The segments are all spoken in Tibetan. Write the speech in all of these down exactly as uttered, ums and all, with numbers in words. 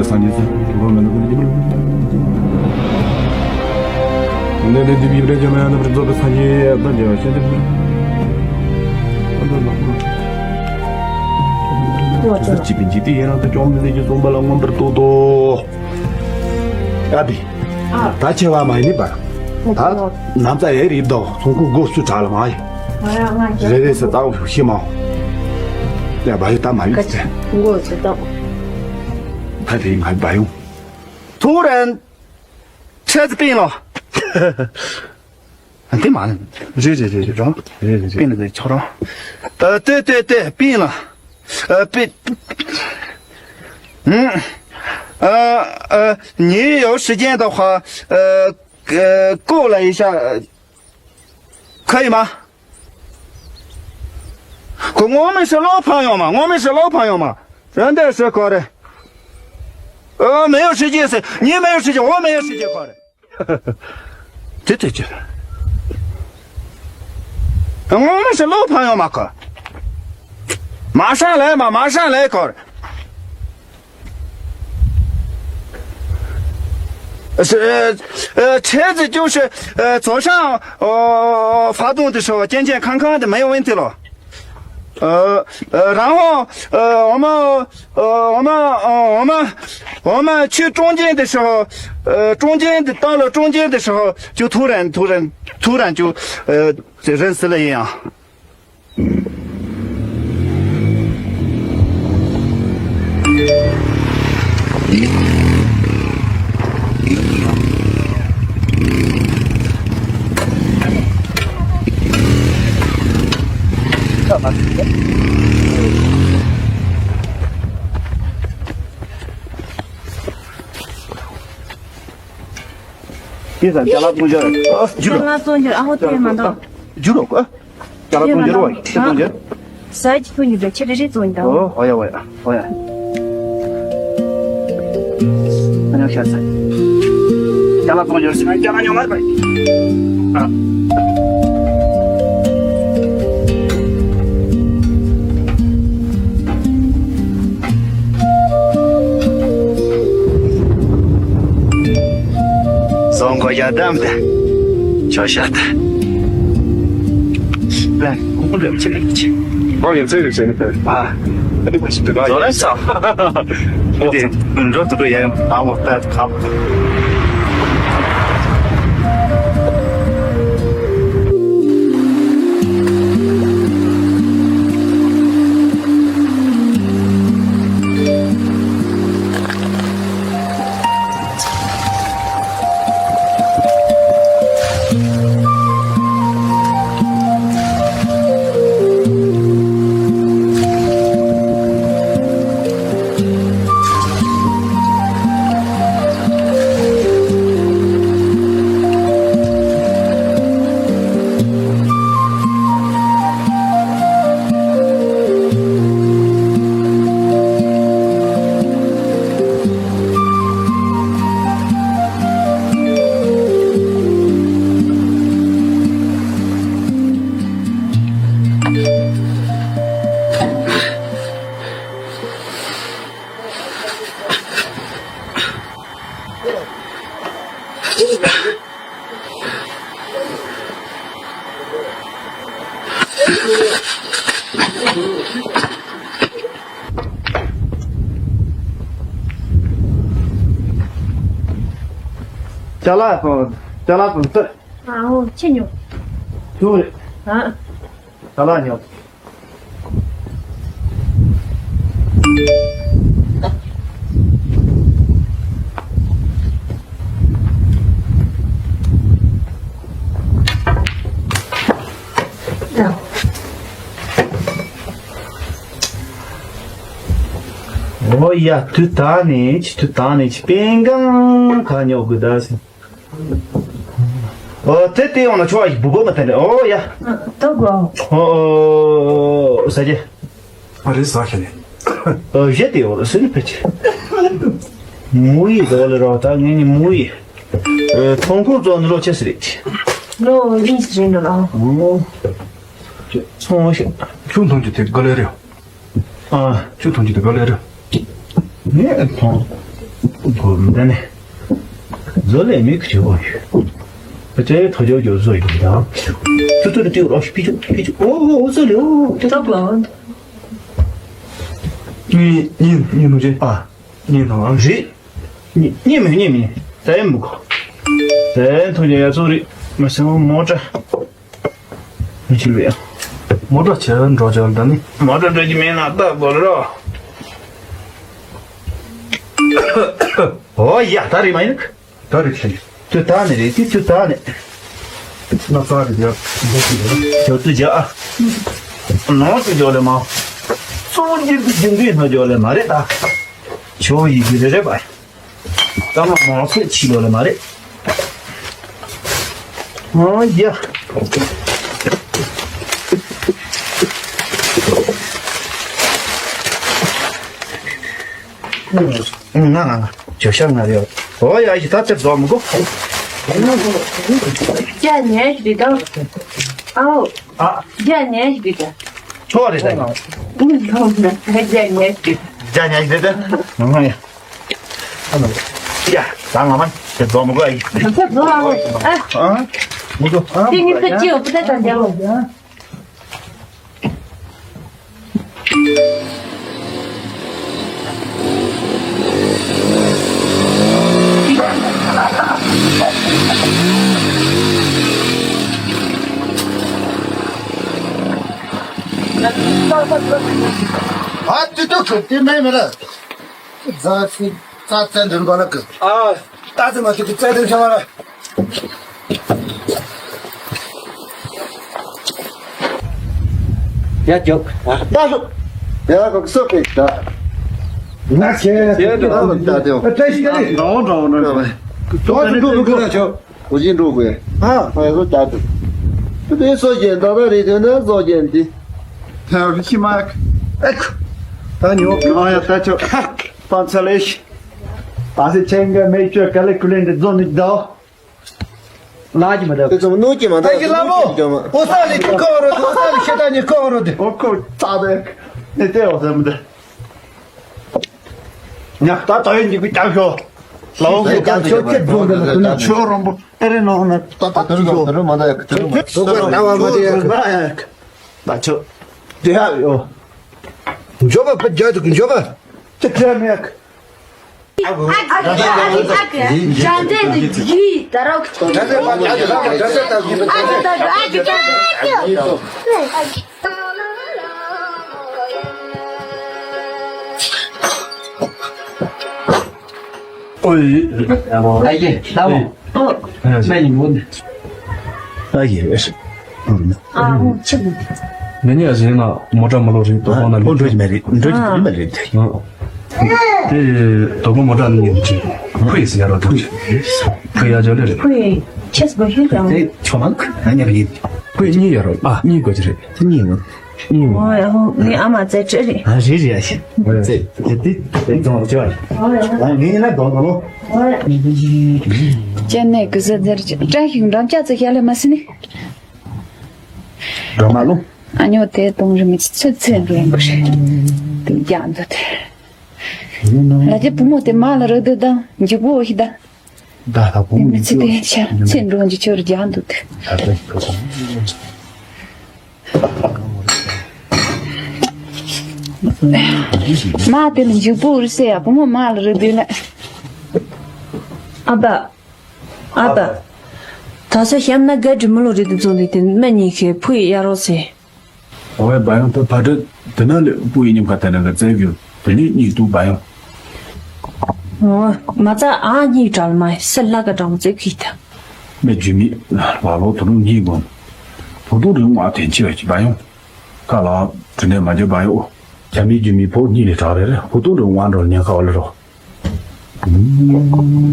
སངས་རྒྱས་སུ་གྲུབ་པ་མི་ལུས་པའི་ནད་ལས་འདས་པའི་བསྐྲད་ཀྱང་མེད་ན་བར་རྫོགས་པའི་སངས་རྒྱས་དང་མཇལ་བ་ཤེས་ཏེ། ཇི་ལྟར་བྱིས་པའི་འཇིག་རྟེན་ཡི་རངས་དང་། སྐྱོང་བའི་ལས་ཀྱིས་བཟུང་བ་ལ་མངོན་པར་བསྟོད་དོ། ཨ་ཏི། ད་ཆེ་བ་མ་ཡིན་པར། ད་ནམ་ཙ་ཡའི་རིགས་དང་ཚོང་ཁུག་སྒོ་སུ་དྲག་ལ་མ་ཡིན། རེ་རེ་སུ་ཏའོ་ཤི་མའོ། ཡ་བ་ཡི་ད་མ་ཡིན་ཙེ། ད་རེ་ང་བ་ཡོང་། ཐུ་རན། ཆེ་ཙི་པིན་ལོ། འདི་མ་ནི། རེད་རེད་རེད་རེད་རོ། རེད་རེད་རེད། པིན་ལ་ཆོག་རོ། ཨ་ཏེ་ཏེ་ཏེ་པིན་ལ། ཨ་པི། ཨ་ཨ་你有时间的话，呃，呃，过来一下，可以吗？我们是老朋友嘛，我们是老朋友嘛，人家是过来。呃，没有时间是，你没有时间，我没有时间过来。 这这这，我们是老朋友嘛，哥，马上来嘛，马上来，哥。是，呃，车子就是，呃，早上，呃，发动的时候健健康康的，没有问题了。 呃呃，然后呃，我们呃，我们呃，我们我们去中间的时候，呃，中间的到了中间的时候，就突然突然突然就呃，就人死了一样。 ཡིན་ཙང་ཅ་ལག་བཙོང་རྒྱུ་རེད། ཨ། རྒྱུ་རོ། ཅ་ལག་བཙོང་རྒྱུ་རེད། ཨ་ཧོ་དེ་མ་འདུག་རྒྱུ་རོ། ཨ། ཅ་ལག་བཙོང་རྒྱུ་རེད་བ། ཅ་ལག་བཙོང་རྒྱུ། ཟ་རྒྱུ་ཐུག་ཉིད་ལ་ཆེ་རེ་རེ་བཙོང་རྒྱུ་དང་། ཨོ་ཨོ་ཡ་ཨོ་ཡ་ཨོ་ཡ། ཨ་ཉོ་ཤ་ཚ། ཅ་ལག་བཙོང་རྒྱུ་རེད་ཟེར་ན་ཅ་ལག་ཉོ་མ་རེད་པ། ཨ། སོང་གོ་ཡ་དམ་དེ། ཆོ་ཤ་ད། ལན་ཁོང་ལ་ཆེ་ཆེ། ཁོང་ཡིན་ཚེ་རེ་ཆེ་ནི་ཨ། ཨ་ནི་ཁོ་ཞིག་ཏུ་ག་ཡོད། ལན་ས། དེ་འགྲོ་དུ་འགྲོ་ཡ་ཡང་ཨ་མོ་ད་ཁ། ཅ་ལག་སོང་། ཅ་ལག་སོང་ཟེར། ཨའོ་ཆེ་ཉོ། ཐུག་རེད། ཨ། ཅ་ལག་ཉོ། ཨོ་ཡ། དུས་ད་ནི་ཅི། དུས་ད་ནི་ཅི། པིང་གང་ག་ཉོ་དགོས་ད་ཟེར། ཨོ་དེ་དེ་ཡོང་ན་ཆོག་ཡི་བུ་བུ་མ་དེ་འདྲ། ཨོ་ཡ། ཨ། ད་གོ། ཨོ་ཨོ་ཟ་རྒྱུ། ཨ་རེ་ཟ་ཤ་ནི། ཨོ་བཞི་དེ་ཡོང་ཟེར་ནི་ཕལ་ཆེར། མུ་ཡི་དོ་ལ་རོ་ད་ངས་ནི་མུ་ཡི། ཨོ་ཐོང་ཁུང་བཙོང་ནི་ལོ་ཆེ་སི་རེད། ལོ་གཉིས་རེད་འགྲོ་ལ། ཨོ། ཚོང་ཞིག་ཁྱུང་ཐོང་རྒྱུ་དེ་ག་ལེ་རེད། ཨ། ཁྱུང་ཐོང་རྒྱུ་དེ་ག་ལེ་རེད། ངས་ཐོང་། གོ་མི་ད་ནི། བཟོ་ལས་མི་ཁྱོད་གོ་ཡོད། ཨ་ཅེ་ཐོ་ཅོ་ཅོ་བཟོ་ཡོད་ད། ཏུ་ཏུ་ཏུ་ཏུ་རོ་ཤི་པི་ཅུ་པི་ཅུ་ཨོ་ཨོ་བཟོ་ལེ་ཨོ་ཏུ་ཏུ་ཏུ། ཉིན་ཉིན་ཉིན་ནུ་ཅེ་ཨ་ཉིན་ནུ་ཨ་རི། ཉིན་ཉིན་མི་ཉིན་མི་ད་ཡིན་མི་གོ། ད་ཐོ་ཅོ་ཡ་ཚོ་རི་མ་སེ་མོ་ཊ། མི་ཆུ་ལུ་ཡ། མོ་ཊ་ཆེ་འགྲོ་ཆེ་ད་ནི། མོ་ཊ་འགྲོ་གི་མེད་ན་ལྟ་དགོས་རོ། ཨོ་ཡ་ད་རེད་མ་ཡིན། ད་རེད་ཆེ། ཏུ་ད་ནི་རེད་ཏུ་ཏུ་ད་ནི། ན་ས་རེད་ཡ། འགྲོ་གི་རེད། ཇོ་ཏུ་ཇ་ཨ། ནོ་ཏུ་ཇོ་ལེ་མ། སོ་རྒྱུན་དུ་རྒྱུན་དུ་ནོ་ཇོ་ལེ་མ་རེད་ད། ཇོ་ཡི་གི་རེ་རེ་བ། ད་མ་མང་སེ་ཕྱི་ལོགས་ལ་མ་རེད། ཨོ་ཡ། ང་ང་ང་ཇོ་ཤ་ང་རེད། ཨོ་ཡ་ཡི་ད་ཚེ་རྫོགས་མི་གོ། རྒྱ་ཉལ་ཞིག་རེད་ད། ཨའོ། ཨ། རྒྱ་ཉལ་ཞིག་རེད་ད། ཆོག་རེད་ད། རྒྱ་ཉལ་ཞིག་རེད། རྒྱ་ཉལ་ཞིག་རེད་ད། ང་ང་ཡ། ཡ། ད་ང་མ་དེ་རྫོགས་མི་དགོས་ཨ་ཡིན། ད་རྫོགས་ཨ། ཨ། མི་དགོས་ཨ། དེ་ངས་ད་ཅི་ཡོད་པ་ད་ད་འདྲ་བོ། ཨ་ཏི་ཏོ་ཁུ་ཏི་མེ་མེ་ར། རྫ་སི་རྫ་རྩ་འདོན་པ་ལ་ཀི། ཨ། རྟ་ཙི་མ་ཏི་ཀི་རྩ་འདོན་ཤ་བ་ལ། ཡ་ཇོག་ད་ལོ། ཡ་གོ་སོ་ཀེ་ད། ང་ཆེ། ཆེ་ད་ལོ་ད་དེ། ཨ་ཏེ་ཤི་ཀ་ལི། འགྲོ་འགྲོ་འགྲོ། ད་ཅི་འགྲོ་གི་ད་ཆོ། གོ་ཅི་འགྲོ་གི། ཨ། ཨ་ཡ་སོ་ད་དེ། དེ་སོ་ཅན་ད་ད་རེད་དེ་ན་སོ་ཅན་དེ། ད་རི་ཤི་མ་ཀ། ཨེ་ཁུ། ད་ཉོ། ཨ་ཡ་ད་ཆོ། པན་ཚ་ལེ་ཤི། ད་སི་ཆེན་ག་མེ་ཅོ་ཀ་ལི་ཀུ་ལེན་དེ་ཛོ་ནི་ད། ལ་ཅི་མ་ད། དེ་ཚོ་ནོ་ཅི་མ་ད། ཨ་ཡི་ལ་མོ། ཨོ་ས་ལི་ཅི་ཀོ་རོ། ཨོ་ས་ལི་ཤེ་ད་ཉི་ཀོ་རོ་དེ། ཨོ་ཁོ་ཙ་དེ། ནི་དེ་ཨོ་ས་མི་དེ། ཉག་ད་ད་ཡོད་ཉི་གུ་ཀྱང་ཤོ། ལ་ཨོ་ཁོ་ཀྱང་ཤོ་ཁྱེད་ཚོ་འདི་ལ་ཁོ་ན་ཤོ་རོང་པོ་ཨེ་རེ་ནོ་ན་ད་ད་དུ་ཤོ་དུ་རུ་མ་ད་ཡ་ཁ་ཐུ་མ། ཤོ་ཁོ་ད་བ་མ་དེ་ཡ་ཁ། ད་ཆོ། དེ་ཡ་ཡོ། འཇོ་བ་ཕ་རྒྱ་དུ་འཇོ་བ། ཅི་ཁྱེད་མེད། ཨོ་ཡི། ཨ་ཡེ། ལ་མོ། ཨོ། མེ་ཡི་མོ། ཨ་ཡེ། ཨ་མོ་ཆི་མོ། ངེད་གཉིས་ཀ་ཟིན་ན་མོ་ཊ་མ་ལོ་རེད་དོ་ཁོང་ན་ལུག་འགྲོ་གི་མ་རེད། འགྲོ་གི་མ་རེད། དེ་དོ་པོ་མོ་ཊ་ནི་ཡིན་གྱི་ཕུ་ཡི་སི་ཡ་རོ་དུ་ཕུ་ཡ་ཇོ་ལེ་རེད། ཕུ་ཡི་ཆེས་པོ་ཧེ་རང་། དེ་ཆོ་མ་ཁུ་ན་ཉ་རེད། ཕུ་ཡི་གཉིས་ཡ་རོ་ཨ་གཉིས་དགོས་ཀྱི་རེད། དེ་གཉིས་ཡིན། ཨོ་ཡ་ཧོ། ངའི་ཨ་མ་རྩེ་ཁྲི་རེད། ཨ་རེད་རེད་ཨ་ཤི། རྩེ་དེ་དེ་དེ་རྫོང་ལ་བྱེད་པ་རེད། ཨོ་ཡ་ཨ་ངའི་ན་རྫོང་ལ་ལོ། ཨོ་ཡ། ཅན་ནས་གི་ཟེར་ཟེར་བཀྲ་ཤིས་འགྲམ་ལྕག་ཙི་ཤ་ལེ་མ་སི་ནི། འགྲོ་མ་ལོ། ཨ་ཉོ་དེ་གཏོང་རི་མི་ཚེ་ཚེ་འགྲོ་ཡིན་པ་རེད། དུ་རྒྱག་འདུག་དེ། ལ་ཅི་བུ་མོ་དེ་མ་ལ་རོ་དེ་དང་འཇིགས་པོ་ཞིག་དང་། ད་ལྟ་བུ་མོ་མི་ཚེ་དེ་ཆ་ཚེ་འགྲོ་འཇིགས་ཆོར་རྒྱག་འདུག་དེ། ད་ལྟ་ཞིག་གོ་སོང་། མ་དེ་ལ་འཇིགས་པོ་རེད་ཟེར་ཡ་བུ་མོ་མ་ལ་རེད་དེ་ལ། ཨ་ཕ། ཨ་ཕ། ད་ས་གཤམ་ན་དགའ་འདྲི་མི་ལོ་རེད་དེ་ཚོ་འདི་དེ་སྨན་གཉིས་ཁེ་ཕུ་ཡི་གཡར་རོགས་ཟེར། ཨོ་ཝེ་བ་ཡོང་ད་ཕ་དྲི་དེ་ན་ལེ་ཕུ་ཡི་ཉིམ་ཁ་དེ་ན་ག་ཙེ་གི་དེ་ནི་གཉིས་འདུག་བ་ཡོང་། ཨོ་མ་ཙ་ཨ་གཉིས་གྲལ་མ་སེ་ལ་ག་གྲང་ཙེ་ཁི་ད། མེ་ཇུ་མི་ལ་ལོ་དུ་རུ་གཉིས་དགོན། བུ་དུ་རུ་ང་དེ་ཆི་བ་ཅི་བ་ཡོང་། ཁ་ལ་དྲི་ནས་མ་འཇོ་བ་ཡོང་། ཁྱ་མི་ཇུ་མི་ཕོ་གཉིས་ལས་གྲག་རེ་རེ་བུ་དུ་རུ་ང་འགྲོ་ཉན་ཁ་བ་ལེ་རོ།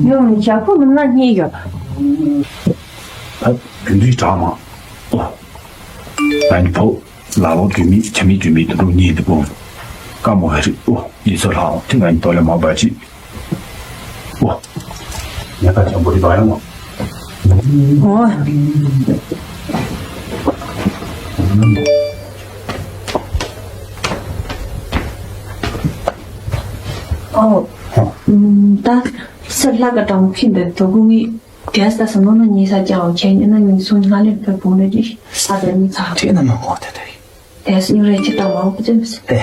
ཡོང་ནི་ཞག་པོ་མིན་ན་གཉིས་ཡོད། ཨ་དེ་འདྲའི་གྲགས་མ། ཨོ། ང་ནི་ཕོ་ལ་ལོ་རྒྱུས་མེད་ཆ་མེད་རྒྱུས་མེད་དུ་འགྲོ་གཉིས་འདུག་གོ། དཀའ་མོ་ཧེ་རེད། ཨོ་ཡིན་ས་ལྷག་ཨོ་དེ་ང་ནི་དོ་ལས་མ་འབའ་ཅིག་ཨོ། ཉ་ཁ་ཆེན་པོ་རི་བ་ཡང་ངོ་། ཨོ། ཨོ། ཨུམ། ད་སེར་ལྷ་ག་དྲང་མོ་ཁྱི་འདི་དོ་གུ་ངི་དེ་ས་ས་ནོ་ན་ཉི་ས་ཀྱང་ཁྱེད་ཉི་ན་ཉི་སུ་ང་ལེ་བེ་བུ་ནི་ཅི་ས་དེ་ནི་ཚ་དེ་ན་མ་ཧོ་དེ་དེ་དེ་སུ་ཉི་རེ་ཁྱི་དྲང་མོ་ཁུ་ཅི་མི་སི་དེ་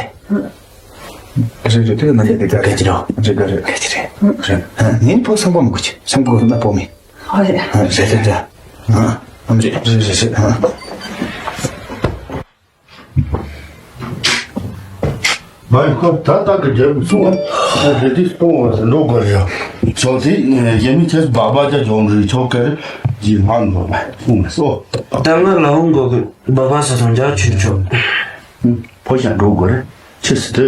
རེ་རེ་དེ་ན་དེ་དེ་ག་ཅི་རོ་རེ་ག་རེ་ག་ཅི་རེ་རེ་ངི་ཕོ་སང་པོ་མི་ཁུ་ཅི་སང་པོ་ན་པོ་མི་ཧོ་རེ་རེ་རེ་རེ་ཨམ་རེ་རེ་རེ་རེ་ཨ། བའི་ཁོ་ད་ལྟ་གི་རྒྱལ་པོ་གསུང་བ་རེ་དེ་སྤོང་བ་ཟེར་འགྲོ་དགོས་རེད་ཡ། ཆོག་དེ་གཞན་མི་ཁྱེད་སྦག་སྦག་ཅག་སྦྱོང་རེད་ཆོག་གེར་གྱི་ལྷག་འགྲོ་བ་གསུང་བ་སོ། ད་ང་ལ་འོང་དགོས་གི་སྦག་སྦག་ས་སོང་རྒྱག་ཆུ་ཆོག་ཕོ་ཤ་འགྲོ་དགོས་རེད་ཆི་སི་དེ་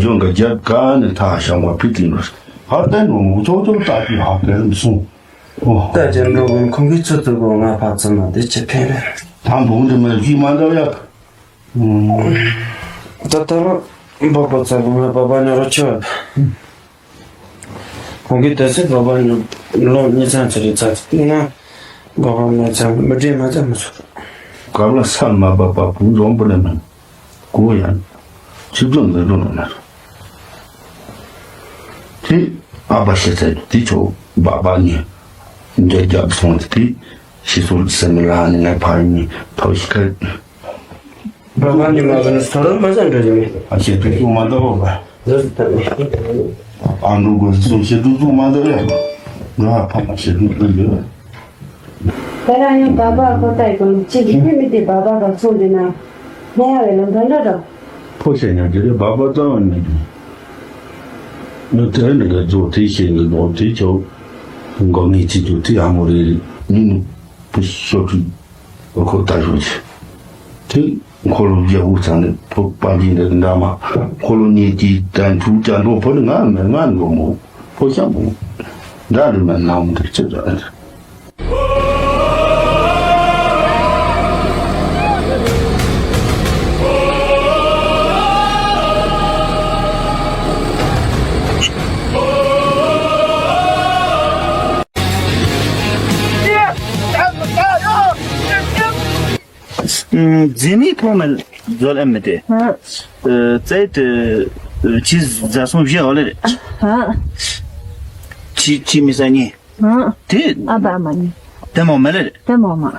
འཇོན་ག་རྒྱབ་ག་ནས་ཐག་ཤང་བ་ཕི་ཏིང་རེད་ཧར་ཏན་འགྲོ་མོ་ཆོག་ཆོག་ལྟ་ཅི་ཧ་གེར་གསུང་ཨོ། ད་རྒྱལ་འགྲོ་གི་ཁོང་གིས་ཚུར་དུ་གོ་ང་ཕར་ཚུར་ན་དེ་ཅི་ཕན་རེད། ད་འབུང་དེ་མ་ཞིག་མ་འདྲ་ཡག་ད་ལྟ་རུ་འབབ་པ་ཚ་གི་ང་པ་པ་ཉོ་རུ་ཆོད། ཁོང་གིས་དེ་ཚེ་པ་པ་ཉོ་ལོ་གཉིས་ཚན་ཚེ་རེ་ཚ་ཚེ་ང་པ་པ་ཉོ་ཚན་མི་འདྲེས་མ་ཚ་མི་ཚོ། ག་ལ་ས་མ་པ་པ་བུ་འཛོམས་པ་ལས་མ་གོ་ཡང་ཆིབས་འཛོམས་མི་འགྲོ་ནོ་ན་རུ། དེ་ཨ་པ་ཤི་ཚེ་དེ་ཆོ་པ་པ་ཉོ་འདྲེ་རྒྱབ་སོང་དེ་ཤི་སོ་སེ་མི་ལ་ནི་ང་ཕ་ཡིན་ཐོ་ཤི་ཁ། བ་བ་ཉི་མ་བ་ནི་སོ་ར་མ་ཟ་འདྲ་ཡིན། ཨ་ཤེས་དུས་ཚོད་མ་འདའ་བ་བ། ཟ་ཟ་ཐབས་མེད། ཨ་འགྲོ་དགོས་སོ་ཤེས་དུས་ཚོད་མ་འདའ་ཡ། ང་ཕ་མ་ཤེས་དུས་ཚོད་ཡོད། ད་རང་ཡང་བ་བ་ཁོ་ལྟ་ཡི་གོ་ཅི་གི་ཕི་མི་དེ་བ་བ་ག་ཚོང་དེ་ན། ཧེ་ཡ་བའི་ལམ་འདྲ་འདྲ་འདྲ། ཕོ་ཤེས་ཉག་གི་རེད་བ་བ་ཙམ་བ་མི་འདུག་ནི་དེ་ནི་ག་ཚོ་དེ་ཤེས་ནི་ལོ་དེ་ཆོ། འགོ་ངེས་ཅི་དུ་དེ་ཨ་མོ་རེ་རེ་ནི་ནི་བུ་ཤོ་ཁྲི། ཁོ་ལྟ་ཞོག་ཆེ། དེ་འཁོར་ལོ་བརྒྱ་དགུ་ཚང་ནས་ཐོབ་པ་ལི་འདྲ་འདྲ་མ། འཁོར་ལོ་གཉིས་ཀྱི་དན་ཐུག་ཅན་འགྲོ་ཕོ་ནི་ང་མེ་ང་འགྲོ་མོ་ཕོ་ཤ་མོ། འདྲ་རི་མ་ནང་དེ་ཅི་འདྲ། མཛེས་མའི་ཕོ་མེད་མཛོད་ཨེམ་མི་དེ། ཨ། ཨ། ཙེ་ཏེ། ཨ། ཆི་ཟ་སོང་བཞི་འོ་ལེ་རེད། ཨ། ཆི་ཆི་མི་ས་ཉི། ཨ། དེ། ཨ་བ་མ་ཉི། དེ་མོ་མེ་ལེ་རེད། དེ་མོ་མ། ཨ།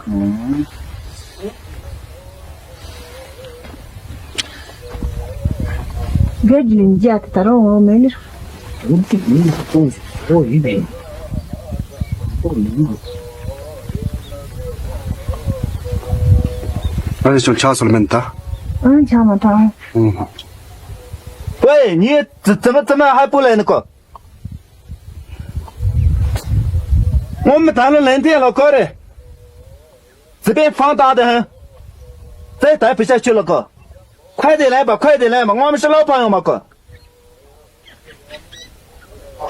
ག་གི་ལིང་རྒྱ་དེ་ད་རུང་འོ་མེ་ལེ། ཨ་ནི་ཅུང་ཆགས་སོང་མིན་ད། ཨང་ཆགས་མ་ཐག་ཨང་། ཝེ་ཉི་ཙི་ཙི་མ་ཙི་མ་ཧ་པོ་ལེ་ནི་ཀོ། ངོ་མི་ད་ལོ་ལན་ཐེ་ལོ་ཀོ་རེ། ཙི་པེ་ཕང་ཏང་དེ་ཧན། ཙེ་ད་ཕི་ཤ་ཆུ་ལོ་ཀོ། ཁོས་དེ་ལེན་པ་ཁོས་དེ་ལེན་པ་ངོ་མི་ཤི་ལོ་ཕང་ཡོང་མ་ཀོ།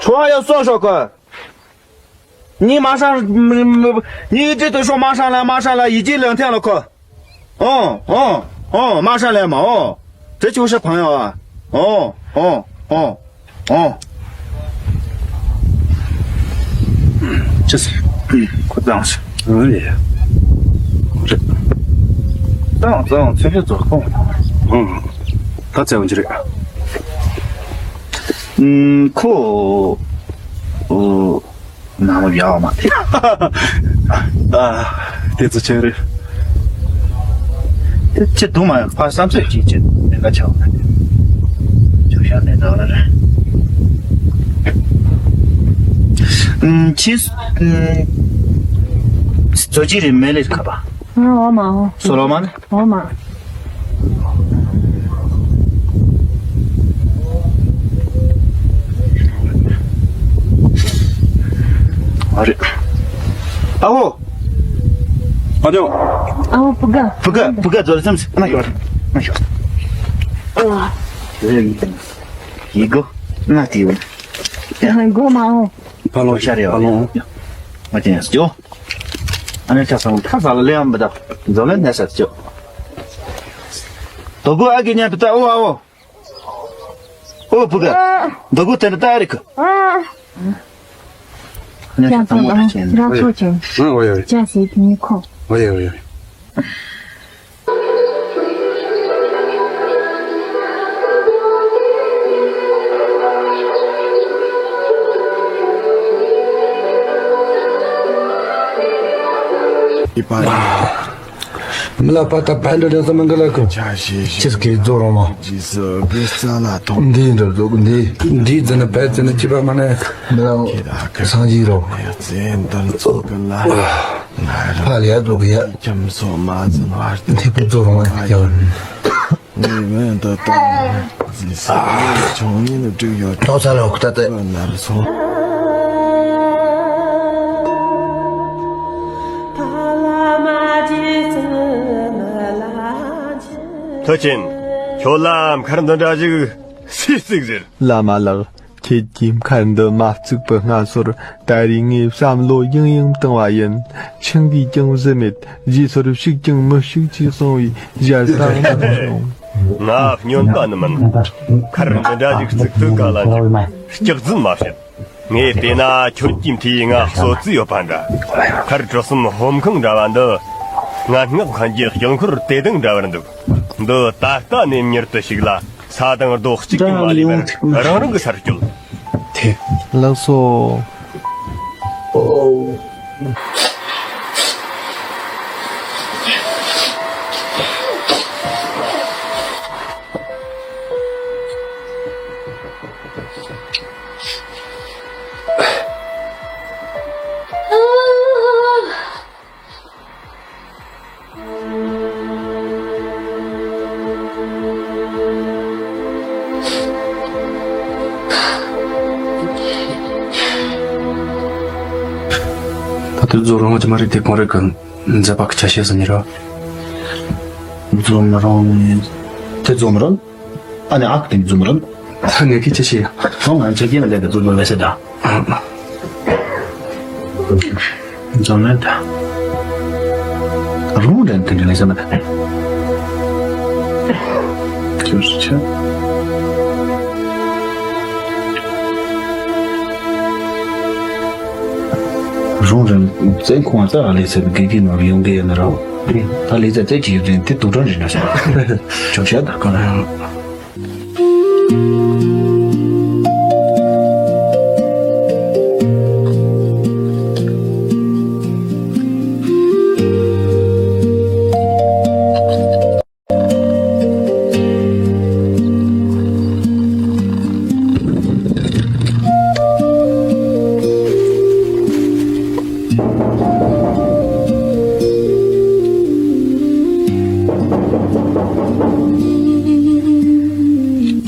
ཁྲོ་བ་ཡོད་སོང་ཤོག་གི། ཉི་མ་ཧྲང་། ཉི་ཡི་དྲི་དུ་ཤོག་མ་ཧྲང་ལ་མ་ཧྲང་ལ་ཡི་ཅི་ལོན་ཐེན་ལོ་ཁོ། ཨོ་ཨོ་ཨོ་མ་ཧྲང་ལ་མ་ཨོ། དེ་ཆུ་ཤ་ཕང་ཡོད་ཨ། ཨོ་ཨོ་ཨོ་ཨོ། ཅི་ཟེར། ཁོ་ཙང་ཟེར། ཨོ་ཡེ། ཁོ་རེད། ཙང་ཙང་ཚེ་ཤ་ཙོ་ཁོང་། ཨོ། ད་ཙེ་འོན་ཅི་རེད། ཨུམ། ཁོ། ཨོ། ནང་ལ་ཡག་མ་རེད། ཨ། དེ་ཚོ་ཆེ་རེད། དེ་ཆེ་དུ་མ་ཕ་བསམ་ཚོད་ཅིག་ཅིག་ལས་ཀ་ཆགས་པ་རེད། ཇོ་ཤ་ནས་འདྲ་བ་རེད། ཨུམ། ཆི། ཨུམ། ཙོ་ཅི་རེད་མེ་ལེ་ཁ་པ། ཨ། འོ་མ་འོ། སོ་ལོ་མ་ནི། འོ་མ། ཨ་རེ། ཨ་བོ། ཨ་ཅོ། ཨ་བོ་བུ་ག་བུ་ག་བུ་ག་ཛོ་ལ་ཙམ་ཟེར་ན་ཡོད་ན་ཤོག་ཨ། ཡི་གོ་ན་དེ་ཡོད། ཨ། གོ་མ་འོ། ཕ་ལོ་ཤ་རེ་ཕ་ལོ། ཨ་ཅན་ཡ་སྐྱོ། ཨ་ནི་ཁ་སང་ཁ་སང་ལ་ལེ་ཡང་མི་ད་ཛོ་ལ་ནས་ས་སྐྱོ། དོ་གོ་ཨ་གི་ཉན་པ་ད་ཨོ་ཨ་ཨོ། ཨོ་བུ་ག་ཨ། དོ་གོ་དེ་ནི་ད་རིག་ཨ། ཨ། ཅང་ཚང་ཨ། རང་ཚོ་ཅན། ཨ། ཨོ་ཡ་ཡ། ཅང་སི་ཐི་ནི་ཁོ། ཨོ་ཡ་ཨོ་ཡ། མི་ལ་པ་ད་བན་འདྲ་ལེན་ས་མི་འགི་ལ་ཁོ། ཆ་ཤས་ཤིག་ཁྱེད་ཀྱིས་རྫོགས་རུང་མ། རྗེས་སུ་བེ་ས་ལ་ཐོང་། འདི་འདྲ་རྫོགས་འདི། འདི་ཟེར་ན་བན་ཟེར་ན་ཅི་པ་མ་ནས། མི་ལ་སངས་རྒྱས་རོ། ཚེ་འདིར་ཚོགས་ཀུན་ལ། ཕ་ལ་ཡ་རྫོགས་ཡ། ཁྱིམ་སོགས་མ་ཟིན་བར་དུ། འདི་པུ་རྫོགས་རུང་མ་ཡ། ངེས་པར་དུ་བཏང་། རྗེས་སུ་ཆོས་ཉིད་དྲུག་ཡོད། ཐོག་ས་ལ་འོག་ཏ་ཏེ། ནར་སོང་། མཐུ་ཆེན། ཁྱོད་ལ་མཁར་འདི་འདྲ་ཞིག་སུས་བརྩིགས་ཟེར། བླ་མ་ལགས། ཁྱེད་ཀྱིས་མཁར་འདི་མ་བརྩིགས་པའི་སྔ་སོར། ད་རེས་ངས་བསམ་བློ་ཡང་ཡང་བཏང་བ་ཡིན། ཆང་གིས་ཀྱང་བཟི་མེད། རྗེས་སོར་ཕྱུག་ཀྱང་མི་ཕྱུག་ཅེས་གསུངས་པའི་ཞལ་ལྟ་མ་བྱུང་། ང་སྨྱོན་པ་ནི་མིན། མཁར་འདི་འདྲ་ཞིག་བརྩིགས་ཐུབ་ག་ལ་འཇུག་སྐྱག་རྫུན་མ་བཤད། ངས་བལྟས་ན་ཁྱོད་ཀྱི་མཐའི་ང་གསོད་རྩིས་ཡོད་པ་འདྲ། མཁར་གྲུ་གསུམ་ཧོམ་ཁང་འདྲ་བ་འདི། ང་སྔགས་མཁན་གྱི་དཀྱིལ་འཁོར་དེ་དང་འདྲ་བར་འདུག་འདི་ད་ལྟ་ནས་མྱུར་དུ་ཞིག་ལ། ས་དང་རྡོ་གཅིག་ཀྱང་མ་ལུས་པར་རང་རང་གི་སར་སྐྱོལ། ཐེ། ལགས་སོ། ད་དུང་རྫོགས་རུང་ཅི་མ་རེད་དེ་གང་རེད་གི། མཛད་པ་གི་ཆ་ཤས་སུ་ཉེ་ར། རྫོགས་མི་རུང་། དེ་རྫོགས་མི་རུང་། ཨ་ནི་ཨག་དེ་རྫོགས་མི་རུང་། ངས་ཀྱི་ཆ་ཤས། སོང་ང་ཆ་རྐྱེན་ལས་དེ་རྫོགས་མི་རུང་བས་ཟེར་ད། རྫོགས་མེད་ད། རུང་རེད་དེ་འདྲ་ལས་ཟེར་མ་ད། ཁྱོད་ཆ། རུང་རེད། བཙན་ཁོང་ཙག་ལས་ཚེ་དགེ་རྒན་ནང་ཡོང་གི་ཡོད་ན་ར། ད་ལས་ཚེ་བཙན་གྱི་ཡོད་དེ་དེ་དུག་སྦྲང་རེད་ན་ཤ། ཆོག་ཤ་ད་ག་ལ།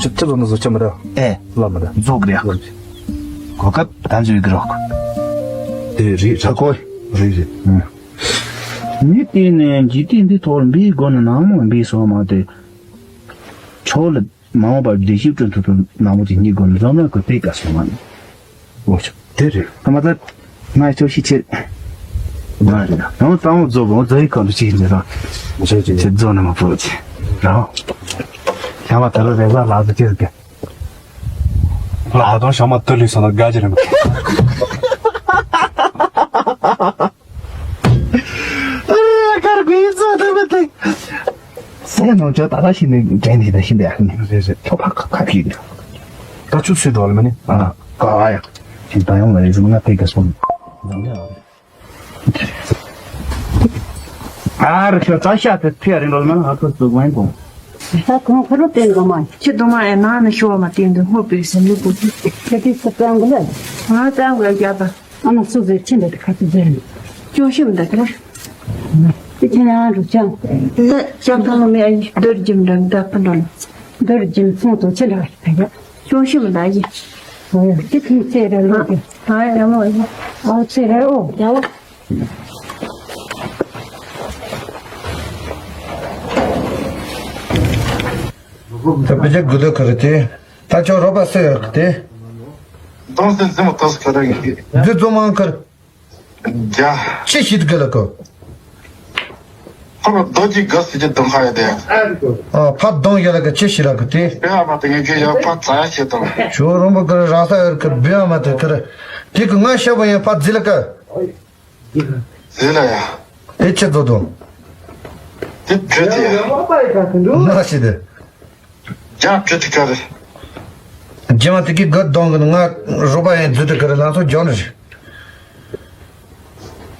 ཁྱེད་ཚོ་ནི་བཟོ་ཆ་མི་འདྲ། ཨེ། ལ་མི་འདྲ། བཟོ་གི་རེད། གོ་སྐབས་ད་འཇུ་གི་རོགས། དེ་རེད་ཧྲ་གོ། རེད་རེད། ཨུ། མི་དེ་ནས་འཇིག་རྟེན་འདི་ཐོག་འབུའི་སྒོ་ནས་ནག་མོ་འབུའི་སོ་མ་དེ། ཆོག་ལ་མ་འོངས་པར་བདེ་སྐྱིད་བསྐྲུན་ཐུབ་པའི་ནག་མོ་དེ་གཉིས་སྒོ་ནས་འཛམ་གླིང་གི་དཔེ་དགའ་སོང་བ་ནི། འོ་ཆོག་དེ་རེད། ཐ་མ་ད་ང་ཅོག་ཤི་ཆེ། ང་རེད་ན་ཡང་གཙང་བོ་རྫོགས་པོ་རྫ་ཡི་གང་དུ་ཅིག་ཡིན་ཟེར་རང་། ཆེ་ཆེ་ཆེ་རྫོགས་ནས་མ་ཕོད་ཅེ་རང་། ལྷ་མ་ད་རུ་རེ་ཟ་ལག་ཏུ་ཅེ་ཟེར་གི། ལ་དང་ཞང་མ་དུ་ལུས་སོང་ན་དགའ་ཅི་རེད། ཨ་ཁར་གུ་ཡིན་ཚོ་ད་མི་ཐེག་སེ་ནོ་ཅོ་ད་ད་ཤི་ནི་དྲན་ནི་ད་ཤི་འདི་ཨ་ནི་རེད་རེད། ཐོ་ཕ་ཁ་ཁ་ཁི་ད་ཆུ་སུས་འགྲོ་ལ་མ་ནི་ཨ་ཀ་ཨ་ཡ་ཤི་ད་ཡོང་ལ་རེ་ཟུང་ང་ཐེག་ག་སོང་། ཨ་ར་ཤ་ཙ་ཤ་ཏེ་ཐེ་རིང་ལོ་མ་ཨ་ཁུ་སུ་ཝན་གོ། ད་ཁོང་ཁ་རུ་བསྟན་གོ་མ། ཁྱི་དུ་མ་ཨེ་ན་ན་ཤོ་མ་བསྟན་དུ་ཧོ་པེ་སེ་མི་གོ། ཁྱི་ཏི་སུ་ཙང་གོ་ལ། ང་ཙང་གོ་ཡ་ད། ཨ་མ་སུ་ཟེར་ཁྱི་འདི་ཁ་ཏི་ཟེར། ཅོ་ཤིམ་ད་ཁ། ཏི་ཁྱི་ན་རུ་ཅང་། ད་ཅང་ད་ལོ་མེ་ཨ་ཡི་དར་ཇིམ་རང་ད་ཕ་ནོ་ལ། དར་ཇིམ་སོང་དུ་ཁྱི་ལ་ད་ཡ། ཅོ་ཤིམ་ད་ཡི། ཨོ་ཡ་ཏི་ཁྱི་ཚེ་ར་ལོ་གི། ཨ་ཡ་མོ་ཡ། ཨོ་ཚེ་ར་ཨོ་ཡ་ཨོ། ད་པེ་ཅག་གུ་དོ་ཁ་རེ་ཏེ། ད་ཅོ་རོ་པ་སེ་ཡོད་ཏེ། དོང་སེ་ཟེ་མོ་ཏོ་སེ་ཁ་རེ་གི། འདི་ཙོ་མང་ཁར། རྒྱ། ཅི་ཞིག་གི་ལ་ཀོ། ཁོ་རྡོ་རྗེ་དགའ་སི་ཅི་དང་ཁ་ཡ་དེ། ཨ་ཕ་གདོང་ཡ་ལ་ཀ་ཅི་ཞིག་ལ་ཀ་ཏེ། བེ་ཨ་མ་དེ་ངས་ཁྱོད་ཡ་ཕ་ཙ་ཡ་ཤེ་དང་། ཞོ་རོང་པོ་ཀར་ར་ས་ཡར་ཀར་བེ་ཨ་མ་དེ་ཀར། དེ་ཀ་ང་ཤ་བ་ཡ་ཕ་ཛི་ལ་ཀ། ཟེར་ལ་ཡ། དེ་ཆེ་ཚོ་དང་། དེ་བྲོས་ཏེ་ཡ། ན་ཤི་དེ། རྒྱ་བྲོས་ཏེ་ཀ་རེ། རྒྱ་མ་དེ་གི་ག་གདོང་གི་ང་རོ་པ་ཡན་རྫུ་ཏེ་ཀ་རེ་ལང་ཚོ་རྒྱ་ནི་རེ།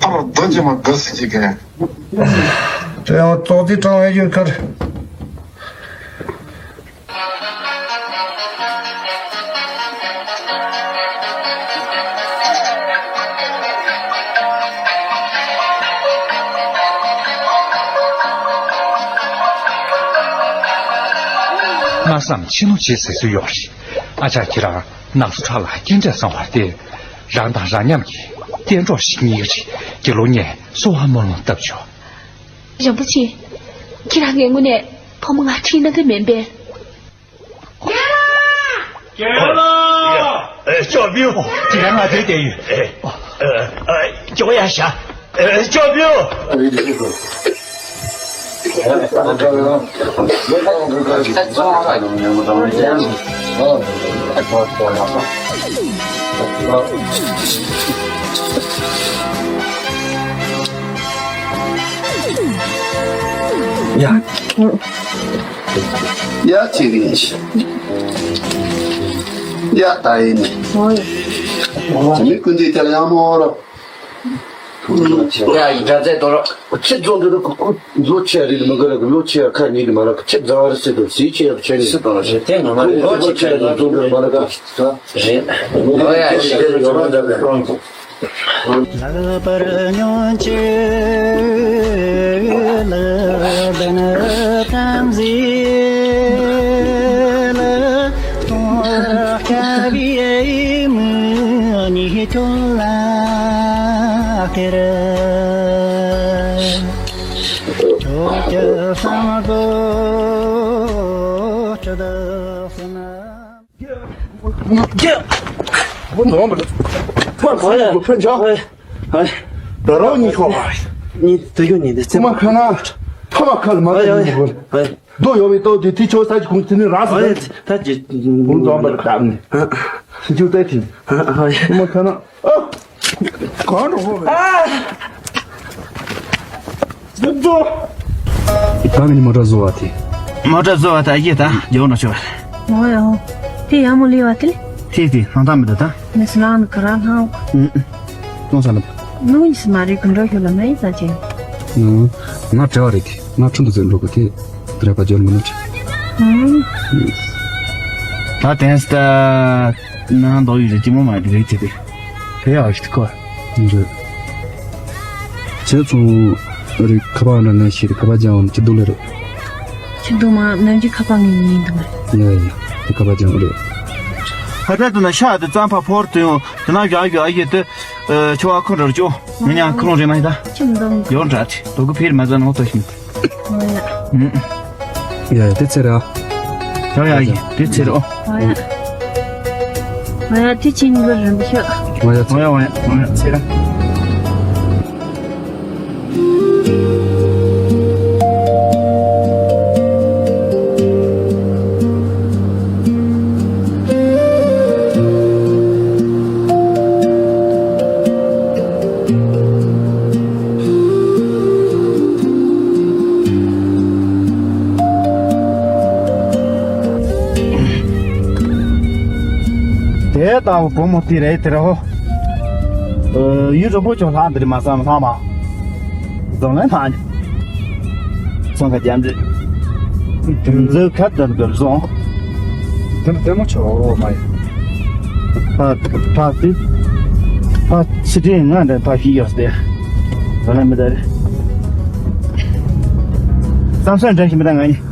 ཨ་རོ་རྡོ་རྗེ་མ་དགའ་སི་ཅི་གེ། ཡང་ཙོག་ཙེ་དྲང་བའི་ཡུལ་ཁར། མ་བསམ་ཕྱི་ནོ་བྱེད་ཟེར་སྲོལ་ཡོད་རེད། ཨ་ཅག་ཁྱེད་རང་ནག་སོ་ཁྲ་ལ་སྐྱེལ་འདྲ་བཟང་བ་དེ། རང་དང་རང་མཉམ་གྱི་གཏན་གྲོགས་ཤིག་རྙེད་ཀྱི་རེད། དགེ་སློང་ངས་གསོལ་བ་སྨོན་ལམ་བཏབ་ཆོག་རིན་པོ་ཆེ། ཁྱེད་རང་གི་དངོས་གནས་བུ་མོ་ང་ཁྲིད་གནང་གི་མིན་པས། རྒན་ལགས། རྒན་ལགས། ཨེ། ཅོ་བིའུ། དེ་ག་ང་བསྡད་བསྡད་ཡོད། ཨེ། ཨེ། ཨེ། ཅོ་ཡ་ཤ། ཨེ། ཅོ་བིའུ། ཡ། ཡ། ཅི་རིགས། ཡ། ད་ཡིན། ཨོ་ཡ། ཇི་མི་ཀུན་དེ་ཐལ་ཡང་མོ་རོ། ཡ། ཡི་དྲ་ཚད་དོ་རོ། ཁྱེད་ཚོ་འདི་རུ་ཁུ་ཁུ་ལོ་ཆེ་རིགས་མི་དགོས་ར། ལོ་ཆེ་ཁ་ཉིད་མ་ར། ཁྱེད་རྫ་བ་རི་སི་དང་སི་ཆེ་ཡག་ཆེ་ནི་སི་དང་ར་ཆེ། དེ་ང་མ་ལོ་ཆེ་ཁྱེད་ཚོ་འདི་མ་ར་ཁ། རེད། ཨོ་ཡ། ཤེས་རྒྱུ་ཡོད་མ་འདྲ་བས། ལྷག་པར་སྔོན་ཆད་ལ་དང་ཟེར་ལ་ཐོག་ཁ་བའི་མི་ཉིད་ཁྱོད་ལ་སྟེར། ཁྱོད་ཀྱི་བསམ་དགོས་ཁྲི་དག་སུ་ན། ད་རང་ཉིད་ཤོག་ཉིད་དུ་ཡོད་ཉིད་དུ་ཚེ་མ་ཁ་ན། ཕ་མ་ཁ་ལ་མ་ཨ་ཡ། ཁ་ཨ་ཡ། ཨ་ཡ། རྡོ་ཡོད་པའི་ཏོག་དེ་དེ་ཆོ་ས་ཀྱི་ཁུངས་དེ་ནི་ར་ཨ་ཡ། སི་ད་ཀྱི་ཁུངས་འཛོམས་པར་བཏབ་ནས། ཨ་ཡ། སེམས་ཆུ་ཏའི་ཐིམ། ཨ་ཡ། ཕ་མ་ཁ་ན། ཨ། གང་འགྲོ་ཧོ་བས། ཨ། ད་ངས་མོ་ཊ་བཟོ་བ་དེ། མོ་ཊ་བཟོ་བ་ད་ཡིན་ད་ཡོང་ན་ཆོག་ཨོ་ཡ། དེ་ཡ་མོ་ལི་བ་དེ་ལི། དེ་དེ་ལྷང་ཐང་མི་འདུག་ད། མི་སི་ལང་ནི་ག་ར་ལྷང་། ཨུ་ཨུ། གཏོང་ས་ལ། ནུ་ནི་སི་མ་རི་གུན་རོ་ཤོ་ལ་མ་ཡི་ས་ཅན། ཨུ། ང་བྲེལ་བ་རེད་དེ། ང་ཁྲུན་དུ་ཟེར་འགྲོ་གི་དེ། བྲེལ་བ་འཇོར་མི་ནུ་ཅི། ཨུ། ད་དེན་སི་ད། ནང་འདོག་ཡུལ་ལ་ཅི་མོ་མ་རེད་རེད་དེ་དེ། དེ་ཡག་ཤི་ཐུ་ཁོ། འདྲ། ཁྱེད་ཚོ་རིག་ཁ་པར་འདྲ་ནས་ཤི་རིག་ཁ་པར་ཀྱང་ཅི་འདུག་ལེ་རེད། ཅི་འདུག་མ་ནམ་རྒྱུན་ཁ་པར་ངས་ཉན་འདུག་མ་རེད། ཡ་ཡ། དེ་ཁ་པར་ཀྱང་རེད། ཧ་ད་དུ་ན་ཤ་དུ་ཙམ་ཕ་ཕོར་དུ་ཡོང་དུ་ན་བཞག་བཞག་ཡེ་དུ། ཆུ་བ་ཁོ་འདྲ་ཅོ། མི་ཉག་ཁུ་ལོང་རེ་མ་ཡི་ད། ཅི་འདུག་ཡོང་འདྲ་དེ་དུ་གུ་ཕེར་མ་ཟ་ནོ་ཏོ་ཤིན། ཨོ་ཡ། ཡ་ཡ་དེ་ཚེ་ར། ཡ་ཡ་ཡ་དེ་ཚེ་ར། ཨོ་ཡ། ཨོ་ཡ་དེ་ཅི་ཉིན་པར་རིན་པོ་ཆེ། ཨོ་ཡ་ཚེ། ཨོ་ཡ་ཨོ་ཡ་ཨོ་ཡ་ཚེ་ར། དེ་ལྟ་བུ་བུ་མོ་དེ་རེད་དེ་རེད་ཧོ། ཡུལ་རིན་པོ་ཆེ་ལྷག་འདིར་མ་བསམ་ལྷག་མ། རྫོང་ལ་ལྷག་ནས། ཚོང་ཁ་རྒྱ་འདྲེ། འཛུལ་ཁ་དར་དར་སོང་། དེ་ལྟད་མོ་ཆོག་མ་ཡིན། ཕ་ཕ་དེ། ཕ་ཕྱི་དྲིན་ང་འདྲ་ཕ་ཤི་ཡོད་དེ། ད་ལ་མི་ད་རེ། བསམ་སེམས་འདྲ་ཞིག་མི་ད་ང་ཡིན།